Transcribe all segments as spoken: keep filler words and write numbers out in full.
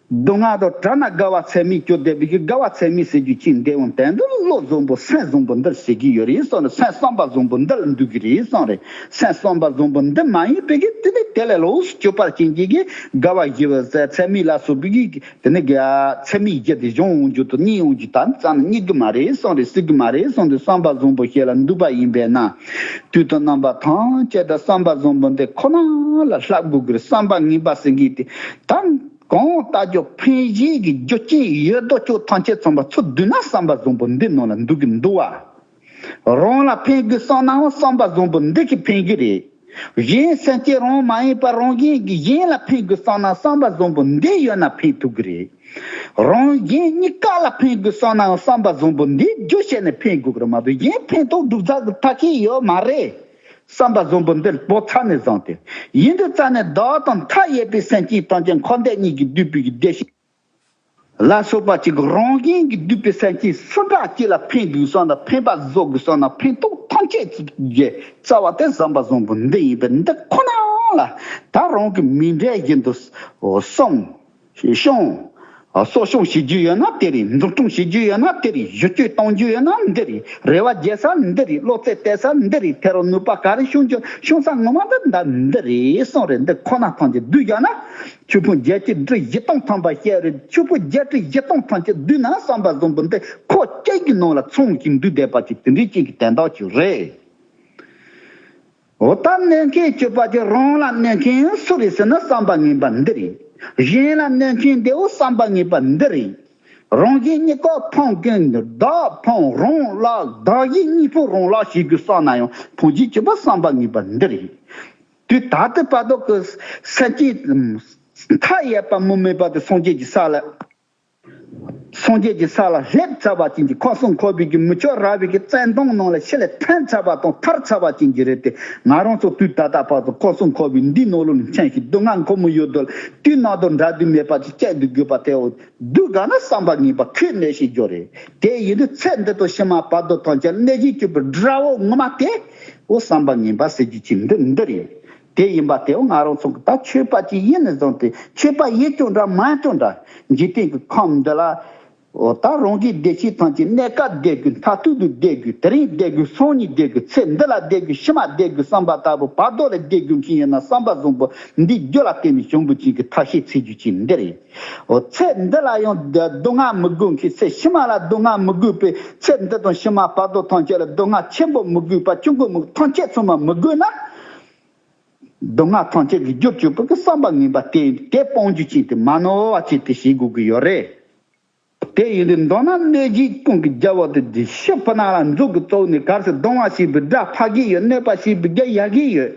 སྡུག་བསྔལ་དང་བྲལ་ན་དགའ་བ་ཚད་མེད་སྐྱོ་བསྡད་པའི་གི་དགའ་བ་ཚད་མེད་ཟེར་རྒྱུ་ཅི་འདྲ་འོང་དེ་འདི་བློ་བཟང་པོ་སེམས་བཟང་པོ་འདིར་ཟེར་གྱི་ཡོད་རེད་གསུངས་རེད། སེམས་བསམ་པ་བཟང་པོ་འདིར་འདུག་གི་རེད་གསུངས་རེད། སེམས་བསམ་པ་བཟང་པོ་འདི་མ་ཡིན་པའི་གི་དེ་ནི་དེ་ལས་ལོགས་སུ་སྤྱོད་པ་ཅན་གྱི་གི་དགའ་བ་ཞི་བ་ཚད་མེད་ལ་སོགས་པའི་གི་དེ་ནི་གི་ཚད་མེད་བརྒྱད་དེ་གཞུང་འོང་རྒྱུ་དང་གཉིས་འོང་རྒྱུ་དང་ཙམ་གཉིས་གི་མ་རེད་གསུངས་རེད། སྲིད་གི་མ་རེད་གསུངས་ཏེ་བསམ་པ་བཟང་པོ་ཞིག་ལ་འདུག་པ་ཡིན་པས་ན། དུས་དང་རྣམ་པ་ཐམས་ཅད་དུ་བསམ་པ་བཟང་པོ་འདི་ཁོ་ན་ལ་བསླབ་དགོས་ཀྱི་རེད། བསམ་པ་ངན་པ་ཟེར་མཁན་དེ་ད་གང་ལྟར་ཀྱང་ཕན་བཞེས་ཀྱི་རྒྱུ་རྐྱེན་ཡོད་དོ་ཅོག་ཐམས་ཅད་ཚང་མ་ཚུར་བསྡུས་ན་བསམ་པ་བཟང་པོ་འདི་ནང་ལ་འདུག་གི་འདུག་བ། རང་ལ་ཕན་དགོས་བསམ་ནའང་བསམ་པ་བཟང་པོ་འདི་གིས་ཕན་གྱི་རེད། གཞན་སེམས་ཅན་རང་མ་ཡིན་པ་རང་གཞན་གྱི་གཞན་ལ་ཕན་དགོས་བསམ་ན་བསམ་པ་བཟང་པོ་འདི་ཡོད་ན་ཕན་ཐུབ་ཀྱི་རེད། རང་གཞན་གཉིས་ཀ་ལ་ཕན་དགོས་བསམ་ནའང་བསམ་པ་བཟང་པོ་འདི་རྒྱུ་བྱས་ནས་ཕན་དགོས་ཀྱི་རེད་མ་གཏོགས་གཞན་ཕན་ཐོགས་སྒྲུབ་ཚར་གི་ཐག་ཆོད་ཡོད་མ་རེད། བསམ་པ་བཟང་པོ་འདི་བོ་ཚ་ནས་བཟུང་སྟེ། ཡིན་དུས་རྩ་ནས་བདག་དང་མཐའ་ཡས་པའི་སེམས་ཅན་ཐམས་ཅད་འཁོར་འདས་གཉིས་ཀྱིས་བསྡུས་པའི་བདེ་གཤེགས་ལ་སོགས་པ་གཅིག་རང་བཞིན་གྱིས་བསྡུས་པའི་སེམས་ཅན་སུ་འདྲ་གཅིག་ལ་ཕན་དགོས་བསམ་ན་ཕན་པ་བཟོ་དགོས་བསམ་ན་ཕན་ཐོགས་ཐམས་ཅད་ཀྱི་རྩ་བ་དེ་བསམ་པ་བཟང་པོ་འདི་ཡིན་པས་འདི་ཁོ་ན་ལ་ད་རང་གི་མི་འབྲས་བཞིན་དུ་གསུངས། སྲོག་སྐྱོང་བྱེད་རྒྱུ་ཡོད་ན་དེ་རེད། འཛིན་སྐྱོང་བྱེད་རྒྱུ་ཡོད་ན་དེ་རེད། བཞུ་སྤྱོད་གཏོང་རྒྱུ་ཡོད་ན་འདི་རེད། རེ་བ་རྒྱག་ས་འདི་རེད། བློ་རྩེ་གཏད་ས་འདི་རེད། ཐེ་རང་ནུས་པ་ག་རེ་ཤོང་རྒྱུ་ཤོང་ས་ངོ་མ་འདི་འདི་འདི་རེད་གསུངས་རེད། འདི་ཁོ་ན་ཐམས་ཅད་བསྡུས་བཞག་ན་ཆོས་ཕུང་བརྒྱད་ཁྲི་བཞི་སྟོང་ཐམ་པ་བཤད་རེད། ཆོས་ཕུང་བརྒྱད་ཁྲི་བཞི་སྟོང་ཐམས་ཅད་བསྡུས་ན་བསམ་པ་བཟང་པོ་འདི་ཁོག་ཅན་གྱི་ནང་ལ་ཚང་ཞིང་འདུས་བསྡད་པ་ཅིག་དེ་འདྲའི་ཅན་གྱི་དོན་དག་ཅིག་རེད། འོ་ད་གནོད་མཁན་སྤྱོད་པ་དེ་རང་ལ་གནོད་མཁན་སུ་རེད་ཟེར་ན་བསམ་པ་ངན་པ་འདི་རེད། གཞན་ལ་གནོད་མཁན་དེའོ་བསམ་པ་ངན་པ་འདི་རེད། རང་གཞན་གཉིས་ཀ་ཕོངས་ཀུན་བདག་ཕོངས་རང་བརླག་བདག་གཞན་གཉིས་པོ་རང་བརླག་བྱེད་དགོས་བསམ་ན་ཡང་ཕོངས་ཀུན་སྤྱོད་པ་བསམ་པ་ངན་པ་འདི་རེད། དུས་ད་ལྟ་བར་དུ་གི་སེམས་ཅན་མཐའ་ཡས་པ་མུ་མེད་པ་དེ་སངས་རྒྱས་ཀྱི་ས་ལ། སངས་རྒྱས་ཀྱི་ས་ལ་སླེབས་ཚར་བ་ཅན་གྱི་ཁམས་གསུམ་འཁོར་བའི་གི་མི་ཆོག་ར་བའི་གི་བཙན་དོང་ནང་ལ་ཤི་ལས་ཐོན་ཚར་བ་དང་ཐར་ཚར་བ་ཅན་གྱི་རེད་དེ། ང་རང་ཚོ་དུས་ད་ལྟ་བར་དུ་ཁམས་གསུམ་འཁོར་བའི་འདིའི་ནང་ལོགས་ནས་འཁྱམས་ཤིང་སྡུག་བསྔལ་ཁོ་མོ་ཡོད་དོ་ལ་དུས་ནང་དུ་འདྲ་དུས་མེད་པ་ཅིག་སྐྱེ་དུ་དགོས་པ་དེའོ། སྡུག་དགའ་ན་བསམ་པ་ངན་པ་ཁོས་གནོད་བྱེད་རྒྱུ་རེད། དེ་ཡིན་དུས་ཚེ་འདི་དང་ཕྱི་མ་བར་དོ་ཐམས་ཅད་གནོད་བྱེད་སྤྱོད་པའི་དགྲ་བོ་ངོ་མ་དེ་འོ་བསམ་པ་ངན་པ་ཟེར་རྒྱུ་ཅིག་འདི་འདི་རེད། དེ་ཡིན་པ་དེའོ་ང་རང་ཚོ་གི་ད་ཆོས་པ་ཅིག་ཡིན་ནས་བཟུང་སྟེ་ཆོས་པ་ཡིན་ཀྱང་འདྲ་མིན་ཀྱང་འདྲ་འཇིག་རྟེན་གྱི་ཁམས་འདི་ལ་འོ་ད་རང་གི་བདེ་སྐྱིད་ཐམས་ཅད་གནས་སྐབས་བདེ་དགོས། མཐར་ཐུག་ཏུ་བདེ་དགོས། དེ་རིང་བདེ་དགོས། སང་ཉིན་བདེ་དགོས། ཚེ་འདི་ལ་བདེ་དགོས། ཕྱི་མ་བདེ་དགོས་བསམ་པ་ལྟ་བུ་བར་དོ་ལ་བདེ་དགོས་མཁན་ཡིན་ན་བསམ་པ་བཟང་པོ་འདི་རྒྱུ་ལ་བརྟེན་ནས་བྱུང་བུ་ཅན་གྱི་ཐབས་ཤེས་འཚོལ་རྒྱུ་ཅིག་འདི་རེད། འོ་ཚེ་འདི་ལ་ཡང་སྡུག་བསྔལ་མི་དགོས་མཁན་ཚེ་ཕྱི་མ་ལ་སྡུག་བསྔལ་མི་དགོས་པའི་ཚེ་འདི་དང་ཕྱི་མ་བར་དོ་ཐམས་ཅད་ལ་སྡུག་བསྔལ་ཆེན་པོ་མི་དགོས་པ་ཆུང་ཀུ་མི་ཐམས་ཅད་ཚང་མ་མི་དགོས་ན། སྡུག་བསྔལ་ཐམས་ཅད་ཀྱི་རྒྱུར་གྱུར་པ་གི་བསམ་པ་ངན་པ་དེ་དེ་སྤོང་རྒྱུ་ཅན་དེ་མ་ནོར་བ་ཅིག་དེ་བྱེད་དགོས་ཀྱི་ཡོད་རེད། དེ་ཡིན་དུས་མདོར་ན་གནོད་བྱེད་ཀུན་གྱི་རྒྱལ་པོ་དེ་དེ་ཕྱི་ཕུ་ནག་ལ་མཛུབ་ཀྱིས་བཙུགས་ནས་གར་སོང་། སྡང་བ་བྱེད་པའི་དགྲ་ཕ་གི་ཡོད། གནོད་པ་བྱེད་པའི་རྒྱུ་ཡ་གི་ཡོད།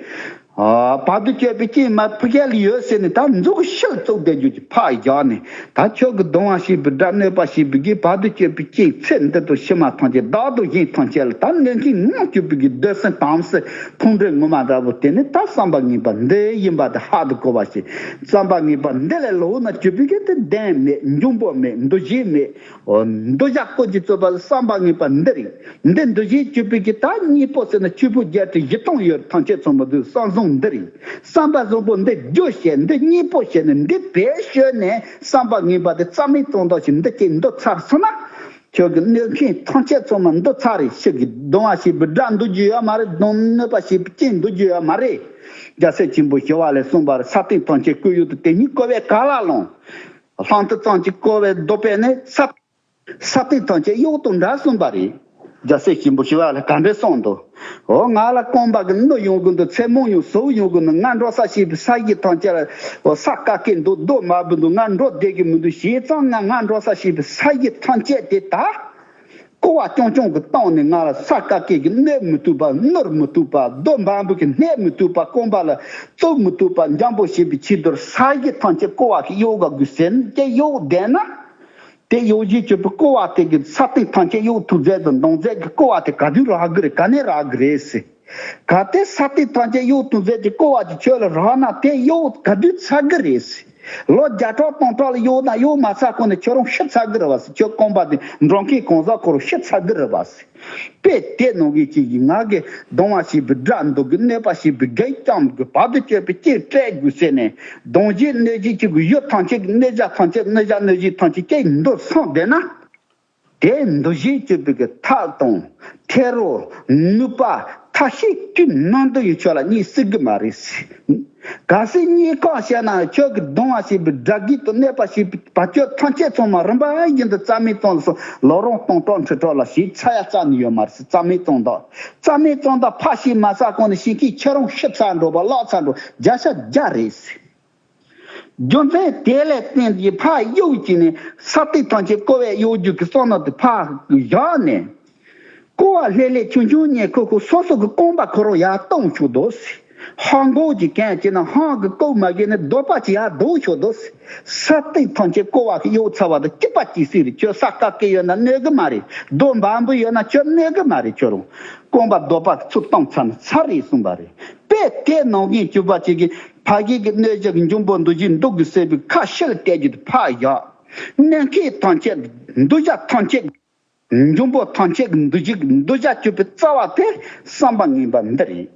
བར་དུ་གཅོད་པའི་རྐྱེན་མ་ཕ་གི་ལ་ཡོད་ཟེར་ནས་ད་མཛུབ་ཀྱིས་ཕྱིར་བཙུགས་བསྡད་རྒྱུ་ཅིག་ཕར་བཞག་ནས། ད་ཁྱོད་ཀྱི་སྡང་བ་བྱེད་པའི་དགྲ་གནོད་པ་བྱེད་པའི་གི་བར་དུ་གཅོད་པའི་རྐྱེན་ཚེ་འདི་དང་ཕྱི་མ་ཐམས་ཅད་བདག་དང་གཞན་ཐམས་ཅད་ལ་ད་གནོད་མཁན་ངོ་གཅོད་པའི་གི་བདུད་སྲིན་དམ་སྲི་ཕུང་འདྲེ་ངོ་མ་འདྲ་པོ་དེ་ནི་ད་བསམ་པ་ངན་པ་འདི་ཡིན་པ་དེ་ཧ་དུ་གོ་བ་ཞིག་བསམ་པ་ངན་པ་འདི་ལས་ལོག་ན་གཅོད་པའི་གི་དེ་བདེན་མེད། འབྱུང་པོ་མེད། འདུ་བྱེད་མེད། འདུ་བྱ་ཀུན་གྱི་རྩོད་པ་བསམ་པ་ངན་པ་འདི་རེད། འདི་འདུ་བྱེད་གཅོད་པའི་གི་ད་གཉིས་པོ་ཟེར་ན་ཆོས་ཕུང་བརྒྱད་ཁྲི་བཞི་སྟོང་ཡོད། ཐམས་ཅད་ཚང་མ་འདུས་བསམ་བཟང་འདི་རེད། བསམ་པ་བཟང་པོ་འདི་རྒྱུ་བྱས། འདི་གཉིས་པོ་བྱས་ནས་འདི་བེད་སྤྱོད་ནས་བསམ་པ་ངན་པ་དེ་རྩ་མེད་གཏོང་ཐབས་ཤིག་འདི་གཅིག་འདུ་ཚར་སོང་ན། ཁྱོད་ཀྱི་གནོད་མཁན་ཐམས་ཅད་ཚང་མ་འདུ་ཚར་རེད། ཕྱི་གི་སྡང་བ་བྱེད་པའི་དགྲ་འདུ་རྒྱུ་ཡོད་མ་རེད། སྡང་གནོད་པ་བྱེད་པའི་རྐྱེན་འདུ་རྒྱུ་ཡོད་མ་རེད། རྒྱལ་སྲས་ཆེན་པོ་ཞི་བ་ལྷས་གསུངས་པར་ས་སྟེང་ཐམས་ཅད་ཀོ་ཡུག་ཏུ་དེ་ཉིད་བསྐོར་བས་ག་ལ་ལོངས། ལྷམ་དུ་ཙམ་ཅིག་བསྐོར་བས་བཟློག་པས་ནི་ས། ས་སྟེང་ཐམས་ཅད་གཡོག་དང་འདྲ་གསུངས་པ་རེད། རྒྱལ་སྲས་ཆེན་པོ་ཞི་བ་ལྷས་ག་འདྲས་གསུངས་འདུག་འོ་ང་ལ་རྐང་པ་གི་སྣུར་ཡོང་གི་འདུག་མཚན་མོ་ཡང་ཟུག་ཡོང་གི་འདུག་ང་འགྲོ་ས་ཞེས་པའི་ས་གཞི་ཐམས་ཅད་ལ་འོ་ས་དཀའ་སྐད་འདུག་རྡོ་དམར་པོ་འདུག་ང་འགྲོ་བདེ་གི་མི་འདུག་བྱས་ཙང་ང་ང་འགྲོ་ས་ཞེས་པའི་ས་གཞི་ཐམས་ཅད་དེ་ད་ཀོ་བ་རྐྱང་རྐྱང་གིས་བཏང་ནས་ང་ལ་ས་དཀའ་སྐད་ཀྱིས་གནོད་མི་ཐུབ་པ། སྣུར་མི་ཐུབ་པ། རྡོ་དམར་པོ་གིས་གནོད་མི་ཐུབ་པ། རྐང་པ་ལ་བཙུགས་མི་ཐུབ་པ་འཇམ་པོ་བྱེད་པའི་ཆེད་དུ་ས་གཞི་ཐམས་ཅད་ཀོ་བ་གིས་གཡོག་ག་དགོས་ཟེར་ནས་ཀྱེ་གཡོག་བསྡད་ན། དེ་གཡོག་བྱེད་སྤྱོད་པའི་ཀོ་བ་དེ་གི་ས་སྟེང་ཐམས་ཅད་གཡོག་ཐུབ་ཚད་དང་འདང་ཚད་ཀྱི་ཀོ་བ་དེ་ག་དུས་རག་གི་རེད། ག་ནས་རག་གི་རེད་ཟེར། གལ་ཏེ་ས་སྟེང་ཐམས་ཅད་གཡོག་ཐུབ་ཚད་ཀྱི་ཀོ་བ་ཅིག་ཁྱོད་ལ་རག་ན་དེ་གཡོག་ག་དུས་ཚར་གི་རེད་ཟེར། ལོ་བརྒྱ་ཕྲག་སྟོང་ཕྲག་ལ་གཡོག་དང་གཡོག་མ་ཚར་གོང་ནས་ཁྱོད་རང་ཤི་ཚར་གི་རེད་བ་ཟེར། ཁྱོད་རྐང་པ་དེ་འགྲོ་མཁན་གང་ཟག་ཁོ་རང་ཤི་ཚར་གི་རེད་བ་ཟེར། དཔེ་དེ་ནང་གི་ཅིག་ཡིན། ང་གི་གདོང་བ་ཞིག་བུ་དགྲ་འདུག་གི། གནོད་པ་ཞིག་བུ་རྒས་རྐྱང་གི་བར་དུ་གཅོད་པའི་སྐྱེ་སྤྲད་དགོས་ཟེར་ནས། གདོང་བཞི་གནོད་བཞི་གཅིག་གི་ཡུལ་ཐམས་ཅད་ཀྱི་གནོད་བྱ་ཐམས་ཅད་གནོད་བྱ་གནོད་བཞི་ཐམས་ཅད་ཀྱི་འདུལ་སོང་བསྡད་ན། དེ་འདུལ་བྱེད་སྤྱོད་པའི་གི་ཐབས་དང་ཐེ་རོ་ནུས་པ་ཐབས་ཤེས་ཀྱི་ནང་དུ་ཡོད་ཆོག་ལ་གཉིད་སྲིད་གི་མ་རེད། གལ་སྲིད་གཉིད་ཁག་བཤད་ན་ཁྱོད་ཀྱི་གདོང་བ་ཞིག་པའི་དགྲ་བགེགས་དང་གནོད་པ་ཞིག་པའི་བར་གཅོད་ཐམས་ཅད་ཚང་མ་རིམ་པ་བཞིན་དུ་རྩ་མེད་བཏང་སོང་། ལོ་རང་སྟོང་ཕྲག་ཁྲི་ཕྲག་ལ་ཞིག་ཚར་ཡ་རྩ་ནས་ཡོད་མ་རེད། རྩ་མེད་བཏང་དང་། རྩ་མེད་བཏང་དང་ཕ་ཞིག་མ་ས་གོང་ནས་ཤི་མཁན་ཁྱེད་རང་ཤི་ཚར་འགྲོ་བ་བརླག་ཚར་འགྲོ་བརྒྱ་ཆ་བརྒྱ་རེད། རྒྱུ་མཚན་དེ་ལས་བརྟེན་ཏེ་ཕར་གཡུག་བྱས་ནས་ས་སྟེང་ཐམས་ཅད་བསྐོར་བའི་གཡོ་སྒྱུ་གི་བསམ་བློ་དེ་ཕར་བཞག་ནས། ཀོ་བ་ལྷེ་ལྷེ་ཆུང་ཆུང་ཉལ་ཁོ་ཁོ་སོ་སོ་གི་རྐང་པ་ཁོ་རང་ཡར་གཏོང་ཆོག་དོ། ཧང་གོ་གི་གན་བྱས་ན་ཧང་གི་ཀོ་མ་གི་ནི་རྡོ་པ་ཅི་ཡར་རྡོ་ཆོག་དོ། ས་སྟེང་ཐམས་ཅད་ཀོ་བ་གི་གཡོ་ཚ་བ་དང་སྐྱིད་པ་སྐྱིད་སྲིད་རེད། ཁྱོད་ས་ཀ་ཀེ་ཡོད་ན་གནོད་གི་མ་རེད། རྡོ་འབའ་འབུ་ཡོད་ན་ཁྱོད་གནོད་གི་མ་རེད། ཁྱོད་རང་རྐང་པ་རྡོ་པ་ཚུར་གཏོང་ཚར་ན་ཚར་རེད་གསུངས་པ་རེད། དཔེ་དེ་ནང་བཞིན་གྱུར་པ་ཅིག་གིས་ཕ་གི་གི་གནོད་བྱེད་ཀྱི་འབྱུང་པོ་འདུལ་བྱེད་འདུལ་དགོས་ཟེར་བའི་ཁ་ཕྱིར་བལྟས་རྒྱུ་དེ་ཕར་བཞག་གནོད་མཁན་ཐམས་ཅད་འདུལ་བྱ་ཐམས་ཅད། འབྱུང་པོ་ཐམས་ཅད་ཀྱི་འདུལ་བྱེད་འདུལ་བྱ་སྤྱོད་པའི་རྩ་བ་དེ་བསམ་པ་ངན་པ་འདི་རེད།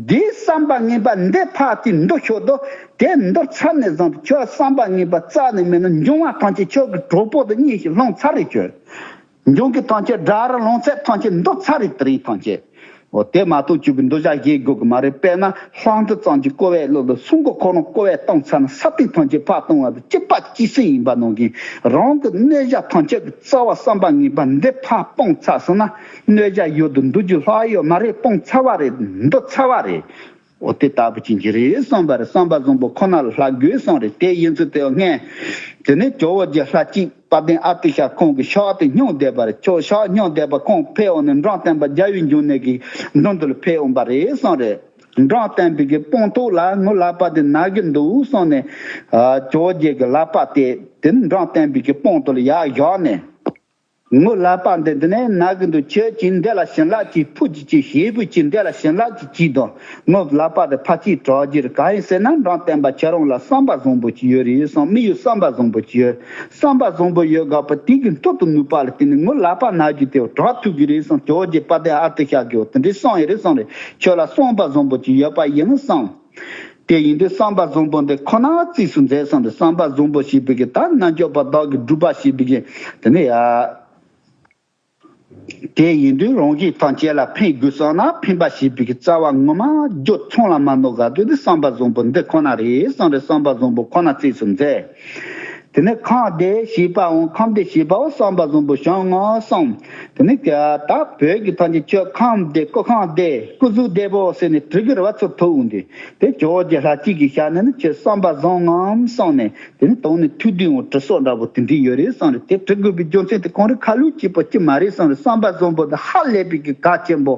འདིའི་བསམ་པ་ངན་པ་འདི་ཕར་དེ་འདུལ་ཆོག་དོ། དེ་འདུལ་ཚར་ནས་བཟུང་སྟེ་ཁྱོད་བསམ་པ་ངན་པ་རྩ་ནས་མེད་ན་འབྱུང་བ་ཐམས་ཅད་ཁྱོད་ཀྱི་གྲོགས་པོ་དང་གཉིས་ཤིག་ལྷུང་ཚར་རེད། ཁྱོད་འབྱུང་གི་ཐམས་ཅད་དགྲ་རུ་ལྷུང་ཚད་ཐམས་ཅད་འདུལ་ཚར་རེད། དེ་རིང་ཐམས་ཅད། འོ་དེ་མ་གཏོགས་ཁྱོད་ཀྱི་འདུལ་བྱ་བཞེས་དགོས་ཀྱི་མ་རེད། དཔེར་ན་ལྷ་འདྲེ་ཙམ་གྱི་ཀོ་བས་བླུགས་ལ་སྲུང་སྐུ་ཁོ་རང་ཀོ་བས་བཏང་ཚར་ན་ས་སྟེང་ཐམས་ཅད་ཕར་གཏོང་བ་དང་སྐྱིད་པ་སྐྱིད་སྲིད་ཡིན་པ་ནང་བཞིན། རང་གི་གནོད་བྱ་ཐམས་ཅད་ཀྱི་རྩ་བ་བསམ་པ་ངན་པ་འདི་ཕར་སྤངས་ཚར་སོང་ན་གནོད་བྱ་ཡོད་དུ་འདུལ་རྒྱུ་ལྷག་ཡོད་མ་རེད། སྤངས་ཚར་བ་རེད། འདུལ་ཚར་བ་རེད། འོ་དེ་ལྟ་བུ་ཅན་གྱི་རེད་བསམ་པ་རེད། བསམ་པ་བཟང་པོ་ཁོ་ན་ལ་ལྷག་དགོས་བསམ་རེད། དེ་ཡིན་ཚུལ་དེ་སྔོན། དེ་ནས་ཇོ་བོ་རྗེ་ལྷ་གཅིག་དཔལ་ལྡན་ཨ་ཏི་ཤ་ཁོང་གི་ཕྱག་དེ་སྙོམས་བསྡད་པ་རེད། ཁྱོད་ཕྱག་སྙོམས་བསྡད་པ་ཁོང་ཕེབས་འོང་ནས་འབྲོམ་སྟོན་པ་རྒྱལ་བའི་འབྱུང་གནས་ཀྱི་མདུན་དུ་ལ་ཕེབས་འོང་པ་རེད་བསམ་རེད། འབྲོམ་སྟོན་པའི་གི་དཔུང་ཐོག་ལ་ངའི་ལག་པ་དེ་ན་གི་འདུག་བསམ་ནས། ཨ་ཇོ་བོ་རྗེ་གི་ལག་པ་དེ་དེ་ནས་འབྲོམ་སྟོན་པའི་གི་དཔུང་ཐོག་ལ་ཡར་བཞག་ནས། ངའི་ལག་པ་འདི་འདི་ནས་ན་གི་འདུག་ཁྱོད་ཀྱིས་འདི་ལ་བྱིན་རླབས་ཅིག་ཕུལ་གྱིས་ཅིག་ཞེ་པོ་ཅིག་འདི་ལ་བྱིན་རླབས་ཅིག་གྱིས་དང་། ངའི་ལག་པ་དེ་ཕར་ཅིག་དྲག་རྒྱུ་རེད། གང་ཡིན་ཟེར་ན་འབྲོམ་སྟོན་པ་ཁྱེད་རང་ལ་བསམ་པ་བཟང་པོ་ཅིག་ཡོད་རེད་བསམ། མི་ཡི་བསམ་པ་བཟང་པོ་ཅིག་ཡོད། བསམ་པ་བཟང་པོ་ཡོད་དགག་པ་དེ་གི་མཐུ་དང་ནུས་པ་ལ་བརྟེན་ནས་ངའི་ལག་པ་ན་རྒྱུ་དེ་དྲག་ཐུབ་ཀྱི་རེད་བསམ། ཇོ་བོ་རྗེ་དཔལ་ལྡན་ཨ་ཏི་ཤ་གིས་འོ་དེ་འདྲའི་གསུངས་ཡོད་རེད་བསམ་རེད། ཁྱོད་ལ་བསམ་པ་བཟང་པོ་ཅིག་ཡོད་པ་ཡིན་བསམ། དེ་ཡིན་དུས་བསམ་པ་བཟང་པོ་འདི་ཁོ་ན་རྩིས་སུ་མཛད་བསམ་རེད། བསམ་པ་བཟང་པོ་ཞེས་པའི་གི་ད་རྣལ་འབྱོར་པ་བདག་གི་སྒྲུབ་པ་ཞེས་པའི་གི་དེ་ནས་ཡ། དེ་ཡིན་དུས་རང་གཞན་ཐམས་ཅད་ལ་ཕན་དགོས་བསམ་ན་ཕན་པ་ཞེས་པའི་གི་རྩ་བ་ངོ་མ་རྒྱུ་ཚང་ལ་མ་ནོར་ག་དུས་དེ་བསམ་པ་བཟང་པོ་འདི་ཁོ་ན་རེད་བསམ་རེད། བསམ་པ་བཟང་པོ་ཁོ་ན་རྩིས་སུ་མཛད། དེ་ནས་ཁམས་བདེ་ཞེས་པའང་ཁམས་བདེ་ཞེས་པའང་བསམ་པ་བཟང་པོ་བྱུང་ངོ་བསམ། དེ་ནས་ཀྱ་ད་བོད་ཀྱི་ཐམས་ཅད་ཁྱོད་ཁམས་བདེ་སྐུ་ཁམས་བདེ་སྐུ་གཟུགས་བདེ་པོ་ཟེར་ནས་དྲི་གི་རེ་བ་ཚུར་ཐོབ་འོང་དུས། དེ་ཇོ་བོ་རྗེ་ལྷ་གཅིག་གི་ཞལ་ནས་ནི་ཁྱོད་བསམ་པ་བཟང་ངམ་བསམ་ནས་དེ་ནི་དོན་ནི་ཐུགས་འདུན་འོང་དྲི་སོགས་འདྲ་པོ་དེ་འདྲ་ཡོད་རེད་བསམ་རེད། དེ་དྲི་དགོས་པའི་རྒྱུ་མཚན་དེ་གང་རེད། ཁ་ལུགས་གཅིག་པོ་ཅི་མ་རེད་བསམ་རེད། བསམ་པ་བཟང་པོ་འདི་ཧ་ལས་པའི་གི་གལ་ཆེན་པོ་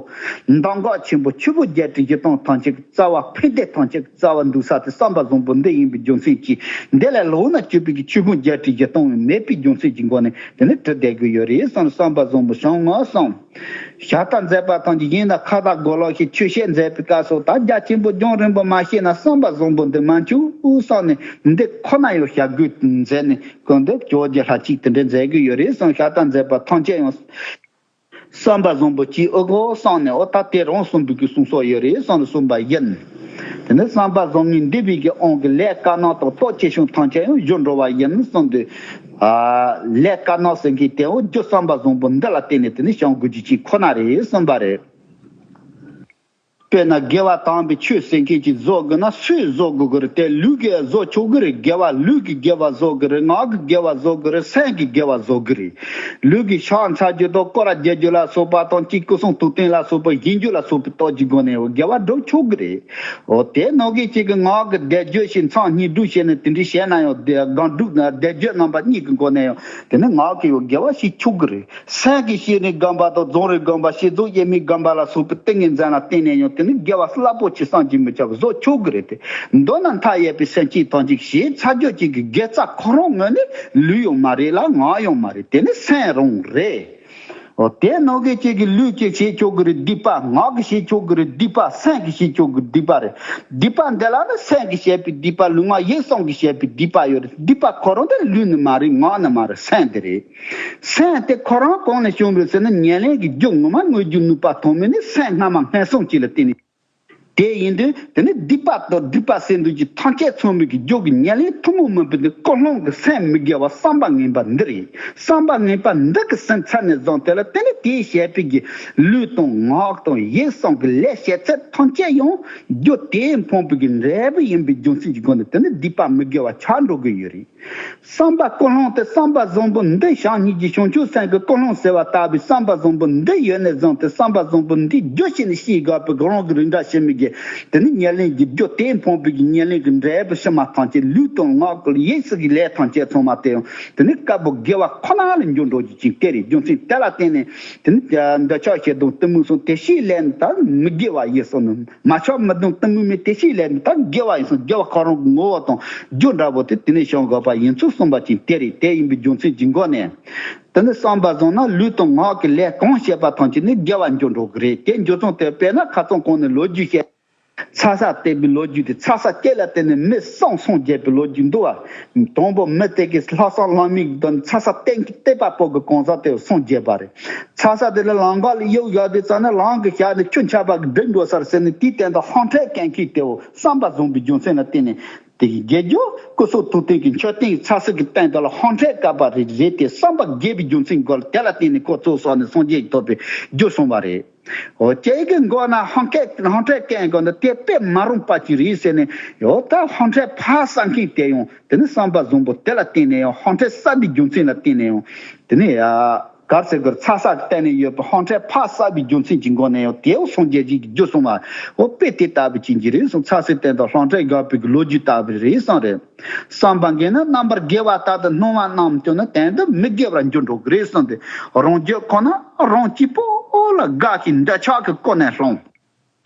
འདམ་ག་ཆེན་པོ་ཆུ་བོ་བརྒྱད་ཁྲི་བཞི་སྟོང་ཐམས་ཅད་ཀྱི་རྩ་བ་ཕན་བདེ་ཐམས་ཅད་ཀྱི་རྩ་བ་འདུག་ས་དེ་བསམ་པ་བཟང་པོ་འདི་ཡིན་པའི་རྒྱུ་མཚན་གྱིས་འདི་ལས་ལོག་ན་སྤྱོད་པའི་གི་ཆུ་བོ་བརྒྱད་ཁྲི་བཞི་སྟོང་མེད་པའི་རྒྱུ་མཚན་གྱི་སྒོ་ནས་དེ་ནི་དྲི་བསྡད་དགོས་ཡོད་རེད་བསམ། བསམ་པ་བཟང་པོ་བྱུང་ངོ་བསམ། ཞལ་ཏ་མཛད་པ་ཐམས་ཅད་ཡིན་ན་ཁ་ཏ་གོ་ལོག་ཤེས་ཆོས་བཤད་མཛད་པའི་སྐབས་སུ་ད་རྒྱ་ཆེན་པོ་རྒྱང་རིང་པོ་མ་བཤད་ན་བསམ་པ་བཟང་པོ་འདི་མ་འཆུག་བསམ་ནས་འདི་ཁོ་ན་ཡང་བྱ་དགོས་མཛད་ནས་ཀུན་ཏུ་ཇོ་བོ་རྗེ་ལྷ་གཅིག་དེ་འདྲ་མཛད་ཀྱི་ཡོད་རེད་བསམ། ཞལ་ཏ་མཛད་པ་ཐམས་ཅད་ཡང་བསམ་པ་བཟང་པོ་གཅིག་ཨོ་གོ་བསམ་ནས་ཨོ་ད་དེ་རང་གསུངས་པའི་གི་གསུང་སོགས་ཡོད་རེད་བསམ་ནས་གསུངས་པ་ཡིན། དེ་ནས་བསམ་པ་བཟང་ངན་འདུས་པའི་གི་དབང་གིས་ལས་དཀར་ནག་དང་སྟོབས་ཆེ་ཆུང་ཐམས་ཅད་ཡང་བཞུ་འགྲོ་བ་ཡིན་གསུངས་དུས། ཨ་ལས་དཀར་ནག་ཟེར་མཁན་དེའང་རྒྱུ་བསམ་པ་བཟང་པོ་འདི་ལ་བརྟེན་ནས་དེ་ནི་བྱུང་དགོས་རྒྱུ་ཅིག་ཁོ་ན་རེད་གསུངས་པ་རེད། དཔེར་ན་དགེ་བ་དམ་པའི་ཆོས་ཟེར་མཁན་ཅིག་བཟོ་དགོས་ན་སུས་བཟོ་དགོས་ཀྱི་རེད། དེ་ལུས་ཀྱིས་བཟོ་ཆོག་གི་རེད། དགེ་བ་ལུས་ཀྱིས་དགེ་བ་བཟོ་གི་རེད། ངག་གིས་དགེ་བ་བཟོ་གི་རེད། སེམས་ཀྱིས་དགེ་བ་བཟོ་གི་རེད། ལུས་ཀྱི་ཕྱག་འཚལ་རྒྱུ་དང་སྐོར་ར་རྒྱག་རྒྱུ་ལ་སོགས་པ་དང་གཅིག་སྐུ་གསུང་ཐུགས་རྟེན་ལ་སོགས་པ་བཞེངས་རྒྱུ་ལ་སོགས་པའི་སྟོབས་ཀྱི་སྒོ་ནས་དགེ་བ་སྒྲུབ་ཆོག་གི་རེད། འོ་དེ་ནང་གི་གཅིག་གི་ངག་གི་བཟླས་བརྗོད་ཞིག་མཚམས་སྙིགས་སྒྲུབ་བྱས་ནས་དེ་འདྲ་བྱས་ན་ཡང་དེ་སྒང་སྒྲུབ་ན་བཟླས་བརྗོད་རྣམ་པ་གཉིས་ཀྱི་སྒོ་ནས་ཡང་དེ་ནི་ངག་གི་ཡང་དགེ་བ་ཞིག་ཆོག་གི་རེད། སེམས་ཀྱི་ཤེས་རིག་སྒོམ་པ་དང་རྫོགས་རིམ་སྒོམ་པ་བསྐྱེད་རྫོགས་དབྱེར་མེད་སྒོམ་པ་ལ་སོགས་པའི་ཏིང་ངེ་འཛིན་ལ་བརྟེན་ནས་ཡང་དེ་ནི་དགེ་བ་རླབས་པོ་ཆེ་བསམ་གྱིས་མི་ཁྱབ་བཟོ་ཆོག་གི་རེད་དེ། མདོར་ན་མཐའ་ཡས་པའི་སེམས་བསྐྱེད་ཐམས་ཅད་ཞེས་ཚར་གཅོད་ཅིག་གི་དགེ་རྩ་ཁོ་རང་ངོས་ནས་ལུས་ཡང་མ་རེད་ལ་ངག་ཡང་མ་རེད། དེ་ནི་སེམས་རང་རེད། ཨོ་དེ་ནང་གི་གཅིག་གི་ལུས་ཀྱི་བྱེད་ཆོག་གི་རེད་སྡིག་པ། ངག་གི་བྱེད་ཆོག་གི་རེད་སྡིག་པ། སེམས་ཀྱི་བྱེད་ཆོག་གི་སྡིག་པ་རེད། སྡིག་པ་འདི་ལ་ནི་སེམས་ཀྱི་བྱས་པའི་སྡིག་པ། ལུས་ངག་ཡིད་གསུམ་གྱི་བྱས་པའི་སྡིག་པ་ཡོད་རེད། སྡིག་པ་ཁོ་རང་དེ་ལུས་ནི་མ་རེད། ངག་ནི་མ་རེད། སེམས་དེ་རེད། སེམས་དེ་ཁོ་རང་གང་ནས་བྱུང་བ་རེད་ཟེར་ན། ཉེར་ལེན་གྱི་རྒྱུ་ངོ་མ་དངོས་རྒྱུ་ནུས་པ་ཐོགས་མེད་ནི་སེམས་སྔ་མ་ངན་སོང་གཅིག་ལ་བརྟེན་ནས། དེ་ཡིན་དུས་དེ་ནི་སྡིག་པ་དང་སྒྲིབ་པ་ཟེར་འདུག་གི་ཐམས་ཅད་ཚང་བའི་གི་རྒྱུ་གི་ཉེར་ལེན་ཐུན་མོང་མིན་པའི་འདི་ཀུན་སློང་གི་སེམས་མི་དགེ་བ་བསམ་པ་ངན་པ་འདི་རེད། བསམ་པ་ངན་པ་འདི་གི་སེམས་ཚར་ནས་བཟུང་དེ་ལ་བརྟེན་ནས་དེའི་བྱས་པའི་གི་ལུས་དང་ངག་དང་ཡིད་གསུམ་གི་ལས་བྱེད་ཚད་ཐམས་ཅད་ཡང་རྒྱུ་དེས་འཕངས་པའི་གི་འབྲས་བུ་ཡིན་པའི་རྒྱུ་མཚན་གྱི་སྒོ་ནས་དེ་ནི་སྡིག་པ་མི་དགེ་བ་ཆགས་འགྲོ་གི་ཡོད་རེད། བསམ་པ་ཀུན་སློང་དེ་བསམ་པ་བཟང་པོ་འདི་བྱང་སྙིང་རྗེ་བྱང་ཆུབ་སེམས་ཀྱི་ཀུན་སློང་ཟེར་བ་ལྟ་བུའི་བསམ་པ་བཟང་པོ་འདི་ཡོད་ནས་བཟུང་སྟེ། བསམ་པ་བཟང་པོ་འདི་རྒྱུ་བྱས་ནས་ཤེས་དགོས་པའི་གི་རང་གི་རིགས་འདྲ་ཞིག་མི་དགེ། དེ་ནི་ཉེར་ལེན་གྱི་རྒྱུ་དེས་འཕངས་པའི་གི་ཉེར་ལེན་གྱི་འབྲས་བུ་ཕྱི་མ་ཐམས་ཅད་ལུས་དང་ངག་གི་ཡིད་གསུམ་གྱི་ལས་ཐམས་ཅད་ཚང་མ་དེ་ཡང་དེ་ནི་སྐབས་དགེ་བ་ཁོ་ན་ལ་འགྱུར་འགྲོ་རྒྱུ་ཅིག་དེ་རེད། རྒྱུ་མཚན་དེ་ལ་བརྟེན་ནས་དེ་ནི་འདོད་ཆགས་ཞེ་སྡང་གཏི་མུག་གསུམ་དེ་བཞིའི་ལས་ནི་ད་མི་དགེ་བ་ཡིན་གསུངས་ནས། མ་ཆགས་མི་སྡང་གཏི་མུག་མེད་དེ་བཞིའི་ལས་ནི་ད་དགེ་བ་ཡིན་གསུངས། དགེ་བ་ཁོ་རང་གི་ངོ་བོ་དང་རྒྱུ་འདྲ་པོ་དེ་དེ་ནས་བྱུང་དགོས་པ་ཡིན་ཚུལ་གསུངས་པ་ཅིག་དེ་རེད། དེ་ཡིན་པའི་རྒྱུ་མཚན་གྱི་སྒོ་ནས། དེ་ནི་བསམ་པ་བཟང་ན་ལུས་དང་ངག་གི་ལས་གང་བྱས་པ་ཐམས་ཅད་ནི་དགེ་བ་འགྱུར་འགྲོ་གི་རེད། དེ་འགྱུར་ཚུལ་དེ་དཔེར་ན་ཁ་སང་གོང་ནས་ལོ་རྒྱུས་བཤད། ཚ་ས་བལྟས་པའི་ལོ་རྒྱུས་དེ། ཚ་ས་སྐྱེས་ལ་བརྟེན་ནས་མི་གསུམ་སངས་རྒྱས་པའི་ལོ་རྒྱུས་འདུག་བ། དང་པོ་མི་དེ་གིས་ལྷ་བསམ་གླིང་མི་དང་ཚ་ས་བསྟན་གྱི་བསྟན་པ་པོ་གི་གང་ཟག་དེ་སངས་རྒྱས་པ་རེད། ཚ་ས་དེ་ལ་ལམ་ཁ་ལ་གཡུག་བཞག་དུས་ཙམ་ནས་ལམ་གྱི་ཞབས་ནས་ཆུ་འཁྱག་པ་གིས་བསྒྲིབས་འགྲོ་ས་རེད་ཟེར་ནས། དེའི་སྟེང་དུ་ཕོ་ཁྲལ་སྐྱེ་མཁན་དེའོ་བསམ་པ་བཟང་པོའི་རྒྱུ་མཚན་ལ་བརྟེན་ནས། དེ་ཡི་དགེ་སྦྱོར་སྐུ་གསུང་ཐུགས་རྟེན་གྱི་མཆོད་རྟེན་ཚ་ས་གི་སྟེང་དུ་ལ་ཕོ་ཁྲལ་བཀབ་པ་རེད། རེད་དེ་བསམ་པ་དགེ་བའི་རྒྱུ་མཚན་སྒོ་ལ་དེ་ལ་བརྟེན་ནས་ཁོ་ཚོ་སོགས་ནས་སངས་རྒྱས་ཀྱི་ཐོབ་པའི་རྒྱུ་གསུངས་པ་རེད། འོ་ཁྱེད་ཀྱི་མགོ་ན་ཕོ་ཁྲལ་ཕོ་ཁྲལ་སྐྱེ་དགོས་ན་དེ་དཔེ་མ་རུང་པ་ཅིག་རེད་ཟེར་ནས། འོ་ད་ཕོ་ཁྲལ་ཕར་བསགས་མཁན་དེ་ཡང་དེ་ནི་བསམ་པ་བཟང་པོ་དེ་ལ་བརྟེན་ནས་ཡང་། ཕོ་ཁྲལ་བསགས་པའི་རྒྱུ་མཚན་ལ་བརྟེན་ནས་ཡང་དེ་ནི་ཡ། གར་ཟེར་གར་ཚ་ས་གི་སྟེང་ནས་ཡོད་པའི་ཕོ་ཁྲལ་ཕར་བསགས་པའི་རྒྱུ་མཚན་གྱི་སྒོ་ནས་ཡང་དེའོ་སངས་རྒྱས་ཀྱི་རྒྱུ་གསུངས་པ། འོ་དཔེ་དེ་ལྟ་བུ་ཅན་གྱི་རེད་གསུངས། ཚ་སའི་སྟེང་དུ་ཕོ་ཁྲལ་བཀབ་པའི་ལོ་རྒྱུས་ལྟ་བུ་རེད་གསུངས་རེད། བསམ་པ་དགེ་ན་རྣམ་པར་དགེ་བ་ལྟར་དུ་སྣང་བ་རྣམས་ཀྱང་ནི་དོན་དུ་མི་དགེ་བར་འགྱུར་འགྲོ་གི་རེད་གསུངས་ཏེ། རང་རྒྱུད་ཁོ་ན་རང་གཅིག་པོ་ལ་དགའ་ཞིང་འདོད་ཆགས་ཀྱིས་ཀུན་ནས་སློང་།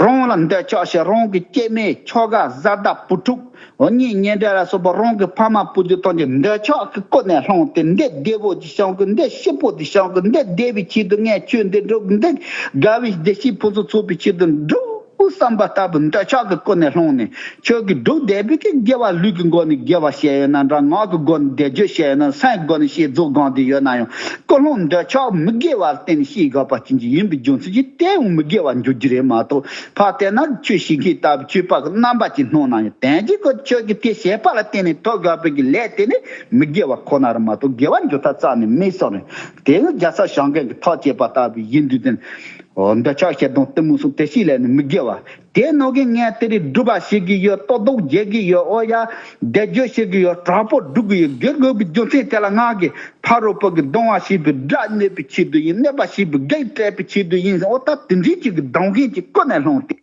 རང་ལ་འདོད་ཆགས་ཤིང་། རང་གི་སྐྱེ་དམན་ཁྱོ་ག་བཟའ་ཟླ་བུ་ཕྲུག་གཉེན་ཉེ་འབྲེལ་ལ་སོགས་པ་རང་གི་ཕ་མ་བུ་རྒྱུད་ཐམས་ཅད་འདོད་ཆགས་ཀྱིས་ཀུན་ནས་སློང་སྟེ། འདི་བདེ་པོ་ཅིག་བྱུང་གི། འདི་སྐྱིད་པོ་ཅིག་བྱུང་གི། འདི་བདེ་བའི་ཆེད་དུ་ངས་ཆོས་འདི་སྒྲུབ། འདི་དགའ་བའི་བདེ་སྐྱིད་ཕུན་སུམ་ཚོགས་པའི་ཆེད་དུ་སྒྲུབ་བསམ་པ་ལྟ་བུ་འདོད་ཆགས་ཀྱིས་ཀུན་ནས་སློང་ནས། ཁྱོད་ཀྱིས་སྒྲུབ་བསྡད་པའི་གི་དགེ་བ་ལུས་ཀྱི་སྒོ་ནས་དགེ་བ་བྱས་ཡོད་ན་འདྲ། ངག་གི་སྒོ་ནས་བཟླས་བརྗོད་བྱས་ཡོད་ན། སེམས་ཀྱི་སྒོ་ནས་བྱས་རྫོགས་སྒོམ་བསྡད་ཡོད་ན་ཡང་། ཀུན་སློང་འདོད་ཆགས་མི་དགེ་བ་ལ་བརྟེན་ནས་སྐྱེ་དགོས་པ་ཅན་གྱི་ཡིན་པའི་རྒྱུ་མཚན་གྱིས་དེ་ཡང་མི་དགེ་བ་འགྱུར་རྒྱུ་རེད་མ་གཏོགས། ཕར་བལྟས་ན་ཆོས་བྱེད་མཁན་ལྟ་བུ་ཆོས་པ་གི་རྣམ་པ་ཅིག་སྣང་ན་ཡང་། དོན་གྱི་ཁོ་ཁྱོད་ཀྱིས་དེ་བྱས་པ་ལ་བརྟེན་ནས་ཐོབ་དགོས་པའི་གི་ལས་དེ་ནི་མི་དགེ་བ་ཁོ་ན་རེད་མ་གཏོགས་དགེ་བ་འགྱུར་ཐབས་རྩ་ནས་མེད་གསུངས་རེད། དེ་ནི་རྒྱལ་སྲས་བྱང་གི་ཐག་བཅད་པ་ལྟ་བུ་ཡིན་དུས་དེ་ནི། འོ་འདོད་ཆགས་ཞེ་སྡང་གཏི་མུག་གསུམ་དེ་བཞིའི་ལས་ནི་མི་དགེ་བ། དེ་ནང་གི་ངས་དེ་རིང་སྒྲུབ་པ་བྱེད་ཀྱི་ཡོད། ལྟོ་ལྡོག་རྒྱག་གི་ཡོད། ཨོ་ཡ། བཟླས་བརྗོད་བྱེད་ཀྱི་ཡོད། དྲག་པོ་སྒྲུབ་ཀྱི་ཡོད། དགེ་དགོས་པའི་རྒྱུ་མཚན་དེ་ལ་ང་གིས་ཕ་རོལ་པོ་གི་སྡང་བ་བྱེད་པའི་དགྲ་གནོད་པའི་ཆེད་དུ་ཡིན། གནོད་པ་བྱེད་པའི་བགེགས་བསྐྲད་པའི་ཆེད་དུ་ཡིན། ཨོ་ད་དེ་འདྲའི་ཅིག་གི་སྡང་ཞེན་གྱིས་ཀུན་ནས་སློང་སྟེ།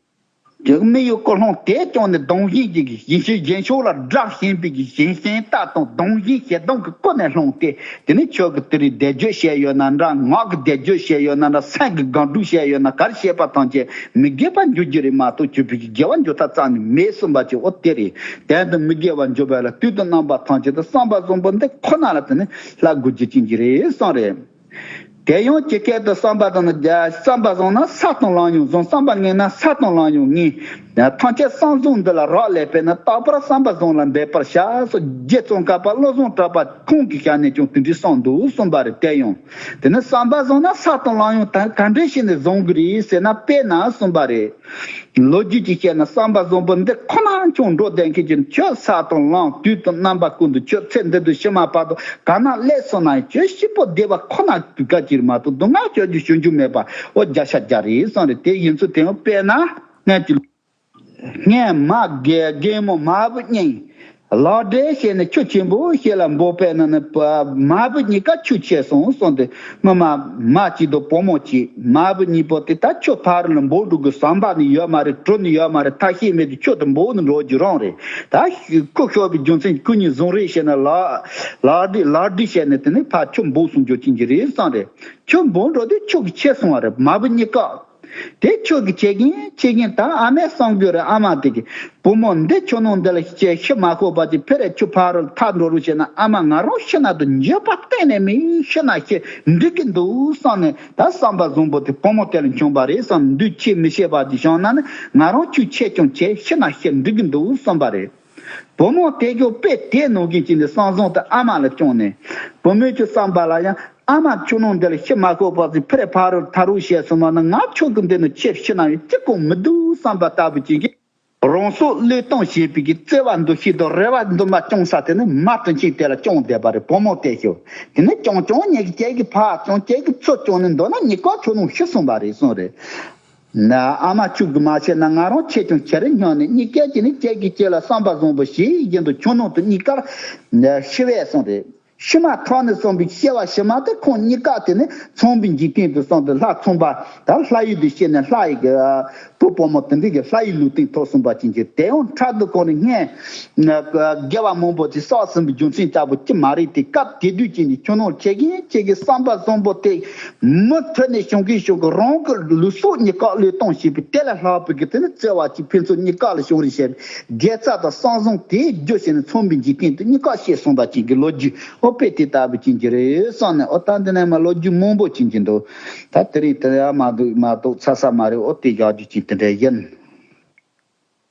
དེ་མི་ཡི་ཀུན་སློང་དེ་ཀྱང་ནི་སྡང་ཞེན་གྱི་གཞན་ཕྱོགས་གཞན་ཕྱོགས་ལ་དགྲ་བྱེད་པའི་གི་གཞན་ཞེན་ལྟ་དང་། སྡང་ཞེན་ཞེ་སྡང་གིས་ཀུན་ནས་སློང་སྟེ། དེ་ནི་ཁྱོད་ཀྱིས་དེ་རིང་བཟླས་བརྗོད་བྱས་ཡོད་ན་འདྲ། ངག་གི་བཟླས་བརྗོད་བྱས་ཡོད་ན་འདྲ། སེམས་ཀྱི་དགག་སྒྲུབ་བྱས་ཡོད་ན། ག་རེ་བྱས་པ་ཐམས་ཅད་མི་དགེ་བར་འགྱུར་རྒྱུ་རེད་མ་གཏོགས་ཁྱོད་ཀྱི་དགེ་བར་འགྱུར་ཐབས་རྩ་ནས་མེད་གསུངས་པ་ཅིག་འོ་དེ་རེད། དོན་དུ་མི་དགེ་བར་འགྱུར་བ་ལ་དུས་དང་རྣམ་པ་ཐམས་ཅད་དུ་བསམ་པ་བཟང་པོ་འདི་ཁོ་ན་ལ་དེ་ནི་ལྷག་དགོས་རྒྱུ་ཅན་གྱི་རེད་གསུངས་རེད། དེ་ཡང་ཇི་སྐད་དུ་བསམ་པ་བཟང་ན་བསམ་པ་བཟང་ན་ས་དང་ལམ་ཡང་བཟང་། བསམ་པ་ངན་ན་ས་དང་ལམ་ཡང་ངན། ཐམས་ཅད་བསམ་བཟང་འདི་ལ་རག་ལས་པས་ན། རྟག་པར་བསམ་པ་བཟང་ལ་འབད་པར་བྱ། སོགས་རྗེ་ཙོང་ཁ་པ་བློ་བཟང་གྲགས་པ་ཁོང་གི་ཞལ་ནས་ཀྱང་དེ་འདྲའི་གསུངས་འདུག་གསུངས་པ་རེད། དེ་ཡང་དེ་ནི་བསམ་པ་བཟང་ན་ས་དང་ལམ་ཡང་ད་ག་འདྲ་བྱས་ནས་བཟང་གི་རེད་ཟེར་ན། དཔེར་ན་གསུངས་པ་རེད། ལོ་རྒྱུས་ཀྱིས་བཤད་ན་བསམ་པ་བཟང་པོ་འདི་ཁོ་ན་ཅང་འགྲོ་བསྡད་མཁན་གྱི་ཁྱོད་ས་དང་ལམ་དུས་དང་རྣམ་པ་ཀུན་ཏུ་ཁྱོད་ཚེ་འདི་དང་ཕྱི་མ་བར་དུ་ག་ན་སླེབས་སོང་ན་ཁྱོད་སྐྱིད་པོ་བདེ་བ་ཁོ་ན་དུས་སྐབས་ཀྱི་མ་གཏོགས་སྡུག་བསྔལ་ཁྱོད་ཀྱི་ཞུ་རྒྱུ་མེད་པ། འོ་བརྒྱ་ཆ་བརྒྱ་རེད་གསུངས་རེད། དེ་ཡིན་ཚུལ་དེ་ཡང་དཔེར་ན་སྔོན་གྱི་སྔོན་མ་རྒན་རྒན་མོ་མ་བུ་གཉིས་ལག་འབྲེལ་བྱས་ནས་ཆུ་ཆེན་པོ་ཞིག་ལ་འབོ་པས་ན་ནི་མ་བུ་གཉིས་ཀ་ཆུ་ཆད་སོང་གསུངས་ཏེ། སྔོན་མ་མ་གཅིག་དང་བུ་མོ་གཅིག་མ་བུ་གཉིས་པོ་དེ་ད་ཆུ་ཕ་རོལ་ལ་འབོ་འགྲོ་དགོས་བསམ་པ་ནི་ཡོད་མ་རེད། གྲུ་ནི་ཡོད་མ་རེད། ཐབས་ཤེས་མེད་དུ་ཆུ་དེ་འབོ་ནི་འགྲོ་རྒྱུ་རང་རེད། ད་ཁུ་ཤོར་བའི་རྒྱུ་མཚན་ཁུ་གཉིས་བཟུང་རེས་བྱས་ན་ལག་ལག་སྒྲིལ་ལག་སྒྲིལ་བྱས་ནས་དེ་ནས་ཕར་ཆུ་འབོ་སོང་རྒྱུ་ཅན་གྱི་རེད་བསམ་རེད། ཆུ་འབོ་འགྲོ་དུས་ཆུ་གི་ཆད་སོང་བ་རེད། མ་བུ་གཉིས་ཀ་དེ་ཁྱོད་ཀྱི་བྱེད་ཀྱིན་བྱེད་ཀྱིན་ད་ཨ་མས་བསམ་རྒྱུ་རེད། ཨ་མ་དེ་གི་བུ་མོ་འདི་ཁྱོད་ནང་འདི་ལ་ཁྱེད་ཤི་མ་ཤོར་བ་ཅིག་ཕེ་རེ་ཁྱོད་ཕ་རོལ་ཐར་འགྲོ་རུ་བྱས་ན། ཨ་མ་ང་རང་ཤི་ན་དུ་འགྱོད་པ་གཏན་ནས་མེད། ཤི་ན་ཤི་འགྲིག་གི་འདུག་བསམ་ནས་ད་བསམ་པ་བཟང་པོ་དེ་བུ་མོ་དེ་ལ་བྱུང་བ་རེད་བསམ། འདུས་བྱས་མི་ཤེས་པ་ཅིག་བྱུང་ན་ནི་ང་རང་ཁྱོད་ཆེད་ཀྱང་བྱས་ཤི་ན་ཤི་འགྲིག་གི་འདུག་བསམ་པ་རེད། བུ་མོ་དེ་ཀྱང་དཔེ་དེ་ནང་བཞིན་བྱས་ནས་བསམ་བཟང་དུ་ཨ་མ་ལ་བཅངས་ནས། བུ་མོས་ཀྱང་བསམ་པ་ལ་ཡང་ཨ་མ་ཁྱོད་ནང་འདི་ལ་ཤི་མ་ཤོར་བ་ཅིག་ཕེ་རེ་ཕ་རོལ་ཐར་རུ་བྱས་སོང་བ་ན། ང་ཁྱོད་ཀྱི་འདི་ནས་ཁྱེད་ཤི་ན་ཡང་ཅི་གང་མི་འདུག་བསམ་པ་ལྟ་བུ་ཅིག་གིས། རང་སྲོག་བློས་གཏོང་བྱེད་པའི་གི་བརྩེ་བ་འདུ་ཤེས་དང་རེ་བ་འདུན་པ་བཅངས་ས་དེ་ནི་མ་དྲིན་ཆེན་དེ་ལ་བཅངས་བསྡད་པ་རེད། བུ་མོ་དེ་ཤོད། དེ་ནི་ཀྱང་ཀྱང་ངེད་ཀྱི་ཁྱེད་ཀྱི་ཕ་ཀྱང་ཁྱེད་ཀྱི་ཚུར་བཅངས་ནས་འདོད་ན་གཉིས་ཀ་ཁྱོད་ནང་ཤི་སོང་བ་རེད་གསུངས་རེད། ན་ཨ་མ་ཁྱོད་ཀྱིས་མ་བྱས་ན་ང་རང་ཁྱེད་ཀྱང་ཁྱེད་རེ་སྙམ་ནས་གཉིས་ཀ་གྱིས་ནི་ཁྱེད་ཀྱི་ཁྱེད་ལ་བསམ་པ་བཟང་པོ་ཞིག་བཞིན་དུ་ཁྱོད་ནང་དུ་གཉིས་ཀར་ཤི་བས་གསུངས་རེད། ཕྱི་མ་ཐོག་ནས་གསུངས་པའི་སྐྱེ་བ་ཕྱི་མ་དེ་ཁོང་གཉིས་ཀ་དེ་ནི་ཚངས་པའི་འཇིག་རྟེན་དུ་སོང་སྟེ་ལྷ་ཚངས་པ་དང་ལྷ་ཡུལ་དུ་སྐྱེས་ནས་ལྷ་ཡི་གི་བུ་བུ་མོ་དེ་འདྲ་གི་ལྷ་ཡི་ལུས་རྟེན་ཐོབ་སོང་པ་ཅན་གྱི་དེ་ཡང་ཕྲག་དོག་ཁོ་ནི་སྔས་དགེ་བ་མང་པོ་དེ་བསགས་ཟིན་པའི་རྒྱུ་མཚན་ལྟ་བུ་ཅི་མ་རེད། དེ་སྐབས་དེ་དུས་ཅན་གྱི་ཁྱོད་ནང་ཁྱེད་ཀྱིས་ཁྱེད་ཀྱི་བསམ་པ་བཟང་པོ་དེ་མུ་མཐུད་ནས་བྱུང་གིན་བྱུང་གིན་རང་གི་ལུས་སྲོག་གཉིས་ཀ་བློས་གཏོང་བྱེད་པའི་དེ་ལས་ལྷག་པའི་གི་དེ་ནི་བརྩེ་བ་ཅིག་ཕན་ཚུན་གཉིས་ཀ་ལ་བྱུང་རེ་བྱས་པའི་དགེ་རྩ་དང་བསམ་བཟང་དེའི་རྒྱུ་བྱས་ནས་ཚངས་པའི་འཇིག་རྟེན་དུ་གཉིས་ཀ་སྐྱེས་སོང་པ་ཅན་གྱི་ལོ་རྒྱུས། ཨོ་དཔེ་དེ་ལྟ་བུ་ཅན་གྱི་རེད་བསམ་ནས། ཨོ་ད་འདི་ནས་མ་ལོ་རྒྱུས་མང་པོ་ཅན་གྱི་འདུག་ད་དེ་རིང་དེ་ཡང་མ་འདུག་མ་གཏོགས་ཚར་ས་མ་རེད། ཨོ་དེ་བཞག་རྒྱུ་ཅན་དེ་འདྲ་ཡིན།